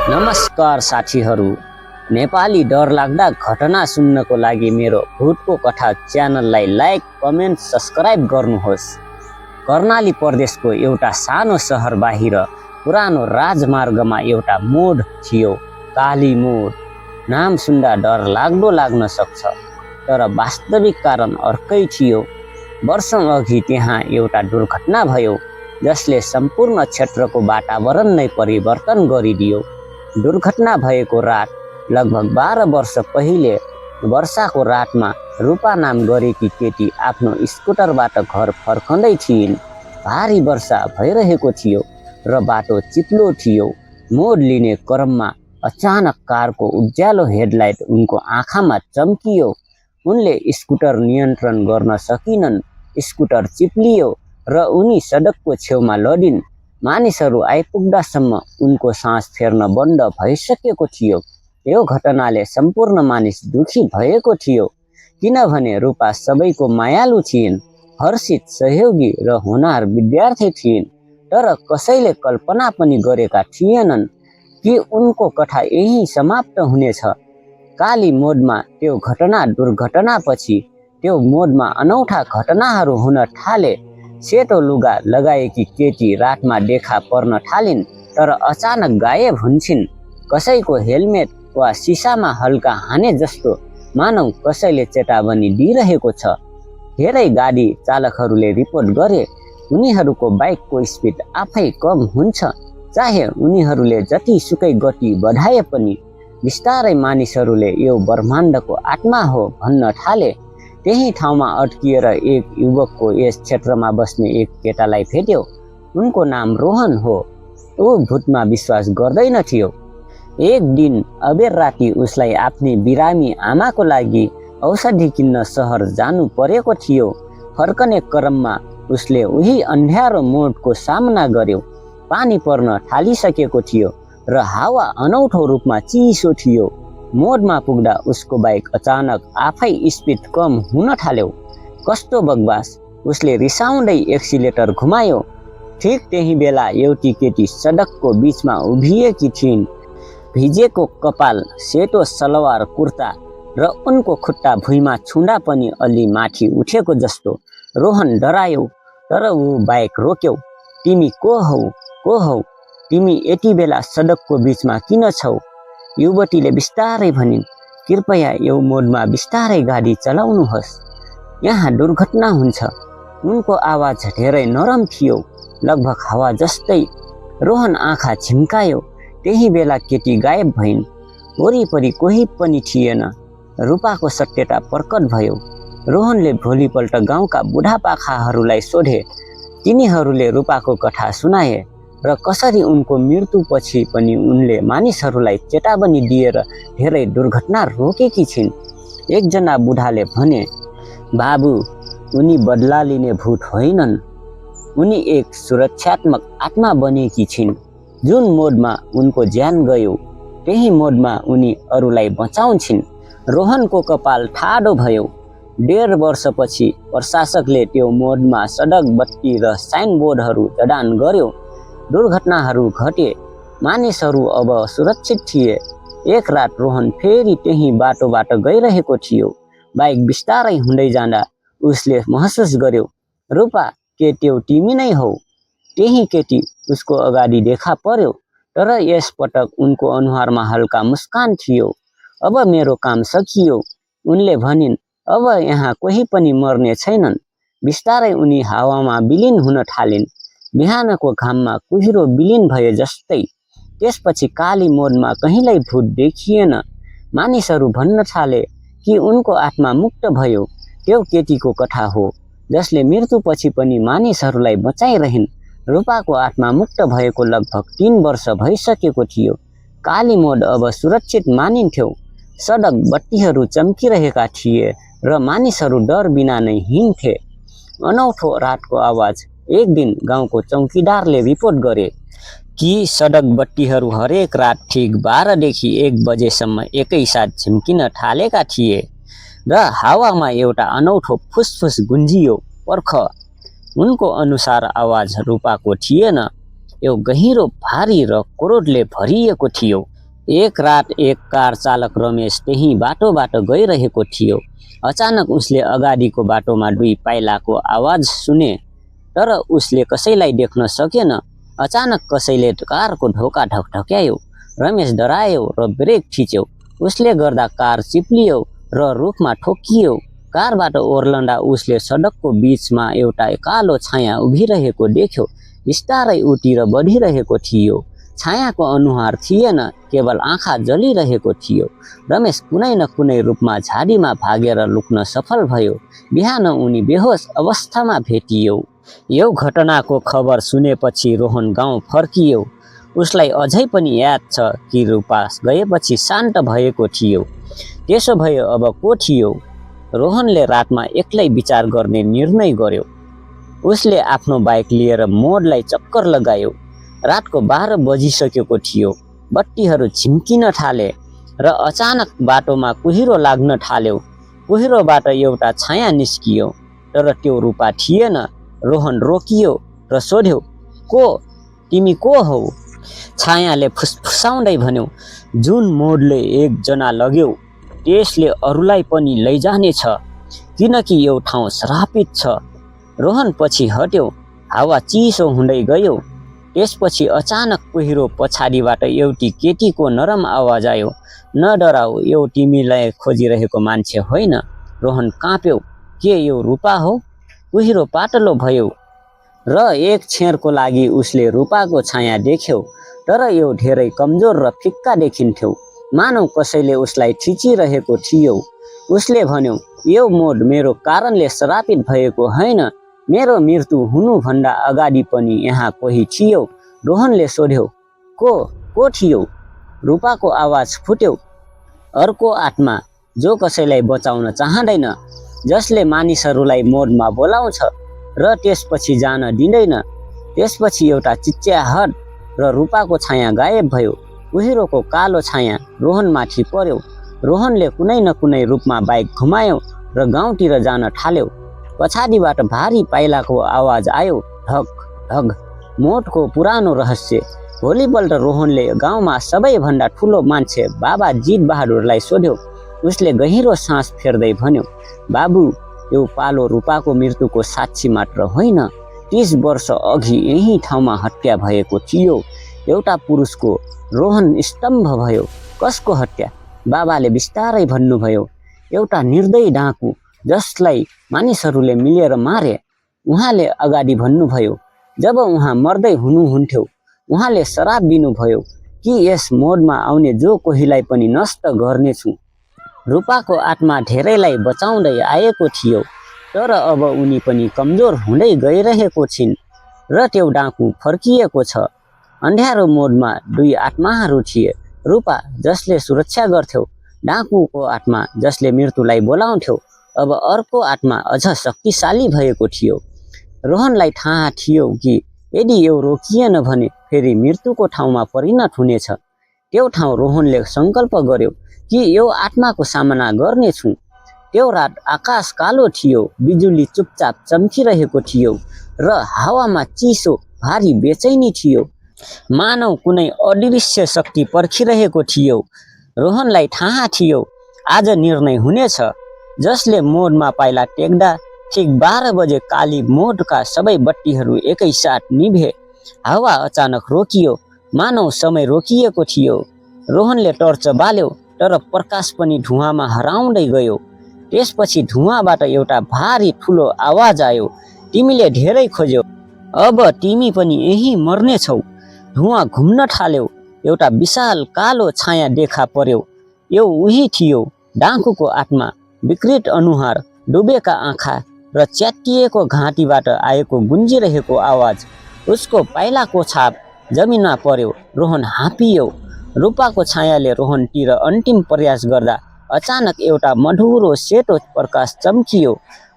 नमस्कार साथीहरू, नेपाली डरलाग्दा घटना सुन्नको लागि मेरो भूतको कथा च्यानललाई लाइक, कमेन्ट, सब्स्क्राइब गर्नुहोस्। कर्णाली प्रदेशको एउटा सानो सहर बाहिर पुरानो राजमार्गमा एउटा मोड थियो, काली मोड। नाम सुन्दा डरलाग्दो लाग्न सक्छ, तर वास्तविक कारण अर्कै थियो। वर्षौं अघि त्यहाँ एउटा दुर्घटना भयो जसले सम्पूर्ण क्षेत्रको वातावरण नै परिवर्तन गरिदियो। दुर्घटना भएको रात लगभग 12 वर्ष पहिले वर्षाको रातमा रूपा नाम गरेकी केटी आफ्नो स्कुटरबाट घर फर्कँदै थिइन्। भारी वर्षा भइरहेको थियो र बाटो चिप्लो थियो। मोड लिने क्रममा अचानक कारको उज्यालो हेडलाइट उनको आँखामा चम्कियो। उनले स्कुटर नियन्त्रण गर्न सकिनन्। स्कुटर चिप्लियो र उनी सडकको छेउमा लडिन्। मानिसहरू आइपुग्दासम्म उनको सास फेर्न बन्द भइसकेको थियो। यो घटनाले सम्पूर्ण मानिस दुखी भएको थियो, किनभने रूपा सबैको मायालु थिइन्, हर्षित, सहयोगी र होनहार विद्यार्थी थिइन्। तर कसैले कल्पना पनि गरेका थिएनन् कि उनको कथा यही समाप्त हुनेछ। काली मोडमा त्यो दुर्घटनापछि त्यो मोडमा अनौठा घटनाहरू हुन थाले। सेतो लुगा लगाएकी केटी रातमा देखा पर्न थालिन्, तर अचानक गायब हुन्छन्। कसैको हेलमेट वा सिसामा हल्का हाने जस्तो, मानौ कसैले चेतावनी दिइरहेको छ। धेरै गाडी चालकहरूले रिपोर्ट गरे उनीहरूको बाइकको स्पिड आफै कम हुन्छ, चाहे उनीहरूले जतिसुकै गति बढाए पनि। बिस्तारै मानिसहरूले यो ब्रह्माण्डको आत्मा हो भन्न थाले। त्यही ठाउँमा अड्किएर एक युवकको यस क्षेत्रमा बस्ने एक केटालाई भेट्यो। उनको नाम रोहन हो। ऊ भूतमा विश्वास गर्दैनथ्यो। एक दिन अबेर राति उसलाई आफ्नी बिरामी आमाको लागि औषधि किन्न सहर जानु परेको थियो। फर्कने क्रममा उसले उही अन्ध्यारो मोडको सामना गर्यो। पानी पर्न थालिसकेको थियो र हावा अनौठो रूपमा चिसो थियो। मोडमा पुग्दा उसको बाइक अचानक आफै स्पिड कम हुन थाल्यो। कस्तो बकवास, उसले रिसाउँदै एक्सिलेटर घुमायो। ठिक त्यही बेला एउटी केटी सडकको बीचमा उभिएकी थिइन्। भिजेको कपाल, सेतो सलवार कुर्ता र उनको खुट्टा भुइँमा छुँदा पनि अलि माथि उठेको जस्तो। रोहन डरायो, तर ऊ बाइक रोक्यो। तिमी को हौ? तिमी यति बेला सडकको बीचमा किन छौ? युवतीले बिस्तारै भनिन्, कृपया यो मोडमा बिस्तारै गाडी चलाउनुहोस्, यहाँ दुर्घटना हुन्छ। उनको आवाज धेरै नरम थियो, लगभग हावा जस्तै। रोहन आँखा झिम्कायो। त्यही बेला केटी गायब भइन्। वरिपरि कोही पनि थिएन। रूपाको सत्यता प्रकट भयो। रोहनले भोलिपल्ट गाउँका बुढापाकाहरूलाई सोधे। तिनीहरूले रूपाको कथा सुनाए र कसरी उनको मृत्युपछि पनि उनले मानिसहरूलाई चेतावनी दिएर धेरै दुर्घटना रोकेकी छिन्। एकजना बुढाले भने, बाबु, उनी बदला लिने भूत होइनन्, उनी एक सुरक्षात्मक आत्मा बनेकी छिन्। जुन मोडमा उनको ज्यान गयो त्यही मोडमा उनी अरूलाई बचाउँछिन्। रोहनको कपाल ठाडो भयो। 1.5 वर्षपछि प्रशासकले त्यो मोडमा सडक, बत्ती र साइनबोर्डहरू जडान गर्यो। दुर्घटनाहरू घटे। मानिसहरू अब सुरक्षित थिए। एक रात रोहन फेरि त्यही बाटोबाट गइरहेको थियो। बाइक बिस्तारै हुँदै जाँदा उसले महसुस गर्यो, रूपा, के त्यो तिमी नै हौ? त्यही केटी उसको अगाडि देखा पर्यो, तर यस पटक उनको अनुहारमा हल्का मुस्कान थियो। अब मेरो काम सकियो, उनले भनिन्। अब यहाँ कोही पनि मर्ने छैनन्। बिस्तारै उनी हावामा विलिन हुन थालिन्, बिहानको घाममा कुहिरो विलिन भए जस्तै। त्यसपछि काली मोडमा कहिल्यै भूत देखिएन। मानिसहरू भन्न थाले कि उनको आत्मा मुक्त भयो। त्यो केटीको कथा हो जसले मृत्युपछि पनि मानिसहरूलाई बचाइरहन्। रूपाको आत्मा मुक्त भएको लगभग 3 वर्ष भइसकेको थियो। काली मोड अब सुरक्षित मानिन्थ्यो। सडक, बत्तीहरू चम्किरहेका थिए र मानिसहरू डर बिना नै हिँड्थे। अनौठो रातको आवाज। एक दिन गाउँको चौकीदारले रिपोर्ट गरे कि सडक बत्तीहरू हरेक रात ठिक 12 देखि 1 बजेसम्म एकैसाथ झिम्किन थालेका थिए र हावामा एउटा अनौठो फुसफुस गुन्जियो। पर्ख। उनको अनुसार आवाज रूपाको थिएन। यो गहिरो, भारी र क्रोधले भरिएको थियो। एक रात एक कार चालक रमेश त्यही बाटोबाट गइरहेको थियो। अचानक उसले अगाडिको बाटोमा दुई पाइलाको आवाज सुने, तर उसले कसैलाई देख्न सकेन। अचानक कसैले कारको ढोका ढकढक्यायो। रमेश डरायो र ब्रेक थिच्यो। उसले गर्दा कार चिप्लियो र रुखमा ठोकियो। कारबाट ओर्लँदा उसले सडकको बीचमा एउटा कालो छाया उभिरहेको देख्यो। बिस्तारै उतिर बढिरहेको थियो। छायाको अनुहार थिएन, केवल आँखा जलिरहेको थियो। रमेश कुनै न कुनै रूपमा झाडीमा भागेर लुक्न सफल भयो। बिहान उनी बेहोस अवस्थामा भेटियो। यो घटनाको खबर सुनेपछि रोहन गाउँ फर्कियो। उसलाई अझै पनि याद छ कि रूपा गएपछि शान्त भएको थियो। त्यसो भए अब को थियो? रोहनले रातमा एक्लै विचार गर्ने निर्णय गर्यो। उसले आफ्नो बाइक लिएर मोडलाई चक्कर लगायो। रातको 12 बजिसकेको थियो। बत्तीहरू झिम्किन थाले र अचानक बाटोमा कुहिरो लाग्न थाल्यो। कुहिरोबाट एउटा छाया निस्कियो, तर त्यो रूपा थिएन। रोहन रोकियो र सोध्यो, को? तिमी को हौ? छायाले फुसफुसाउँदै भन्यो, जुन मोडले एकजना लग्यो त्यसले अरूलाई पनि लैजानेछ, किनकि यो ठाउँ श्रापित छ। रोहन पछि हट्यो। हावा चिसो हुँदै गयो। त्यसपछि अचानक कुहिरो पछाडिबाट एउटी केटीको नरम आवाज आयो, नडराऊ, यो तिमीलाई खोजिरहेको मान्छे होइन। रोहन काँप्यो। के यो रूपा हो? कुहिरो पातलो भयो र एक क्षणको लागि उसले रूपाको छाया देख्यो, तर यो धेरै कमजोर र फिक्का देखिन्थ्यो, मानौ कसैले उसलाई थिचिरहेको थियो। उसले भन्यो, यो मोड मेरो कारणले श्रापित भएको होइन। मेरो मृत्यु हुनुभन्दा अगाडि पनि यहाँ कोही थियो। रोहनले सोध्यो, को थियो? रूपाको आवाज फुट्यो, अर्को आत्मा जो कसैलाई बचाउन चाहँदैन, जसले मानिसहरूलाई मोडमा बोलाउँछ र त्यसपछि जान दिँदैन। त्यसपछि एउटा चिच्याहट र रूपाको छाया गायब भयो। कुहिरोको कालो छाया रोहनमाथि पर्यो। रोहनले कुनै न कुनै रूपमा बाइक घुमायो र गाउँतिर जान थाल्यो। पछाडिबाट भारी पाइलाको आवाज आयो, ढक ढक। मोडको पुरानो रहस्य। भोलिपल्ट रोहनले गाउँमा सबैभन्दा ठुलो मान्छे बाबा जित बहादुरलाई सोध्यो। उसले गहिरो सास फेर्दै भन्यो, बाबु, यो पालो रूपाको मृत्युको साक्षी मात्र होइन, 30 वर्ष अघि यही ठाउँमा हत्या भएको थियो। एउटा पुरुषको। रोहन स्तम्भ भयो। कसको हत्या? बाबाले बिस्तारै भन्नुभयो, एउटा निर्दयी डाँकु जसलाई मानिसहरूले मिलेर मारे। उहाँले अगाडि भन्नुभयो, जब उहाँ मर्दै हुनुहुन्थ्यो उहाँले श्राप दिनुभयो कि यस मोडमा आउने जो कोहीलाई पनि नष्ट गर्नेछु। रूपाको आत्मा धेरैलाई बचाउँदै आएको थियो, तर अब उनी पनि कमजोर हुँदै गइरहेको छिन् र त्यो डाँकु फर्किएको छ। अन्ध्यारो मोडमा 2 आत्माहरू थिए, रूपा जसले सुरक्षा गर्थ्यो, डाँकुको आत्मा जसले मृत्युलाई बोलाउँथ्यो। अब अर्को आत्मा अझ शक्तिशाली भएको थियो। रोहनलाई थाहा थियो कि यदि यो रोकिएन भने फेरि मृत्युको ठाउँमा परिणत हुनेछ। त्यो ठाउँ रोहनले सङ्कल्प गर्यो कि यो आत्माको सामना गर्नेछु। त्यो रात आकाश कालो थियो, बिजुली चुपचाप चम्किरहेको थियो र हावामा चिसो भारी बेचैनी थियो, मानव कुनै अदृश्य शक्ति पर्खिरहेको थियो। रोहनलाई थाहा थियो आज निर्णय हुनेछ। जसले मोडमा पाइला टेक्दा ठिक 12 बजे काली मोडका सबै बत्तीहरू एकैसाथ निभे। हावा अचानक रोकियो, मानव समय रोकिएको थियो। रोहनले टर्च बाल्यो, तर प्रकाश पनि धुवाँमा हराउँदै गयो। त्यसपछि धुवाँबाट एउटा भारी ठुलो आवाज आयो, तिमीले धेरै खोज्यौ, अब तिमी पनि यही मर्नेछौ। धुवाँ घुम्न थाल्यो। एउटा विशाल कालो छाया देखा पर्यो। यो उही थियो, डाँकुको आत्मा। विकृत अनुहार, डुबेका आँखा र च्यातिएको घाँटीबाट आएको गुन्जिरहेको आवाज। उसको पाइलाको छाप जमिनमा पर्यो। रोहन हाँपियो। रूपाको छायाले रोहनतिर अन्तिम प्रयास गर्दा अचानक एउटा मधुरो सेतो प्रकाश चम्कियो।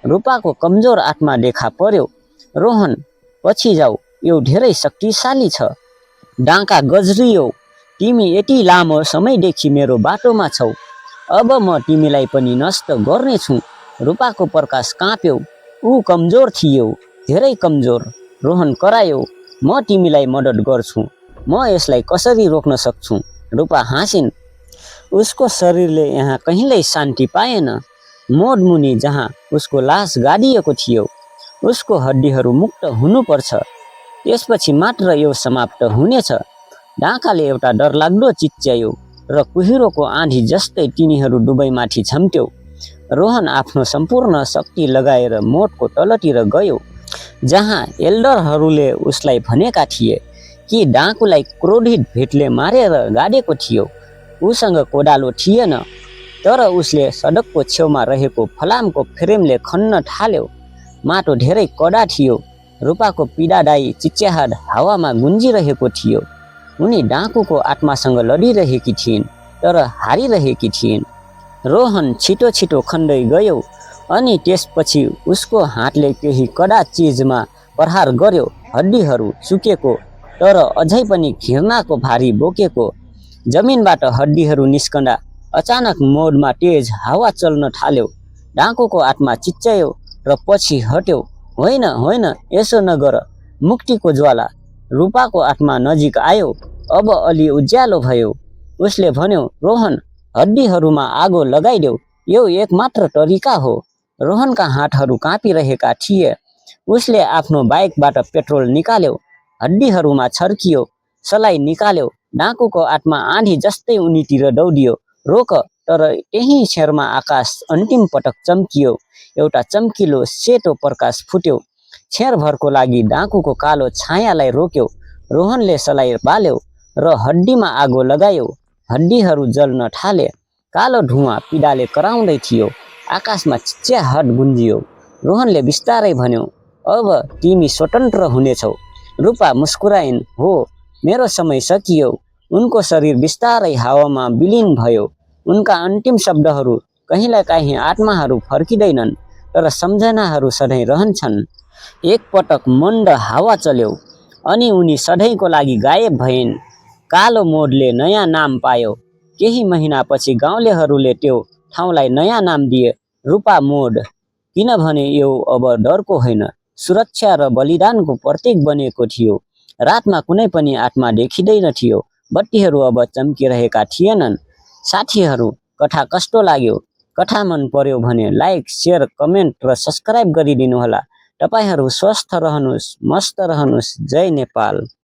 रूपाको कमजोर आत्मा देखा पर्यो। रोहन, पछि जाऊ, यो धेरै शक्तिशाली छ। डाँका गज्रियो, तिमी यति लामो समयदेखि मेरो बाटोमा छौ, अब म तिमीलाई पनि नष्ट गर्नेछु। रूपाको प्रकाश काँप्यो। ऊ कमजोर थियो, धेरै कमजोर। रोहन करायो, म तिमीलाई मद्दत गर्छु। म यसलाई कसरी रोक्न सक्छु? रूपा हाँसिन्। उसको शरीरले यहाँ कहिल्यै शान्ति पाएन। मोडमुनि जहाँ उसको लास गाडिएको थियो उसको हड्डीहरू मुक्त हुनुपर्छ, त्यसपछि मात्र यो समाप्त हुनेछ। ढाकाले एउटा डरलाग्दो चिच्यायो र कुहिरोको आँधी जस्तै तिनीहरू दुवैमाथि झम्ट्यो। रोहन आफ्नो सम्पूर्ण शक्ति लगाएर मोडको तलतिर गयो, जहाँ एल्डरहरूले उसलाई भनेका थिए कि डाकुलाई क्रोधित भेटले मारेर गाडेको थियो। उसँग कोदालो थिएन, तर उसले सडकको छेउमा रहेको फलामको फ्रेमले खन्न थाल्यो। माटो धेरै कडा थियो। रूपाको पीडादायी चिच्याहाट हावामा गुन्जिरहेको थियो। उनी डाकुको आत्मासँग लडिरहेकी थिइन्, तर हारिरहेकी थिइन्। रोहन छिटो छिटो खन्दै गयो अनि त्यसपछि उसको हातले केही कडा चिजमा प्रहार गर्यो। हड्डीहरू सुकेको तर अझै पनि घृणाको भारी बोकेको। जमिनबाट हड्डीहरू निस्कँदा अचानक मोडमा तेज हावा चल्न थाल्यो। डाकुको आत्मा चिच्यायो र पछि हट्यो। होइन होइन, यसो नगर, मुक्तिको ज्वाला। रूपाको आत्मा नजिक आयो। अब अलि उज्यालो भयो। उसले भन्यो, रोहन, हड्डीहरूमा आगो लगाइदेऊ, यो एकमात्र तरिका हो। रोहनका हातहरू काँपिरहेका थिए। उसले आफ्नो बाइकबाट पेट्रोल निकाल्यो, हड्डीहरूमा छर्कियो, सलाई निकाल्यो। डाकुको आत्मा आँधी जस्तै उनीतिर दौडियो। रोक! तर त्यही क्षणमा आकाश अन्तिम पटक चम्कियो। एउटा चम्किलो सेतो प्रकाश फुट्यो। क्षणभरको लागि डाकुको कालो छायालाई रोक्यो। रोहनले सलाई बाल्यो र हड्डीमा आगो लगायो। हड्डीहरू जल्न थाले। कालो धुवाँ पीडाले कराउँदै थियो। आकाशमा चिच्याहाट गुन्जियो। रोहनले बिस्तारै भन्यो, अब तिमी स्वतन्त्र हुनेछौ। रूपा मुस्कुराइन्, हो, मेरो समय सकियो। उनको शरीर बिस्तारै हावामा विलीन भयो। उनका अन्तिम शब्दहरू, कहिलेकाहीँ आत्माहरू फर्किँदैनन्, तर सम्झनाहरू सधैँ रहन्छन्। एकपटक मन्द हावा चल्यो अनि उनी सधैँको लागि गायब भइन्। कालो मोडले नयाँ नाम पायो। केही महिनापछि गाउँलेहरूले त्यो ठाउँलाई नयाँ नाम दिए, रूपा मोड, किनभने यो अब डरको होइन, सुरक्षा र बलिदानको प्रतीक बनेको थियो। रातमा कुनै पनि आत्मा देखिँदैन थियो। बत्तीहरू अब चम्किरहेका थिएनन्। साथीहरू, कथा कस्तो लाग्यो? कथा मन पर्यो भने लाइक, शेयर, कमेन्ट र सब्सक्राइब गरिदिनुहोला। तपाईहरू स्वस्थ रहनुहोस्, मस्त रहनुहोस्। जय नेपाल।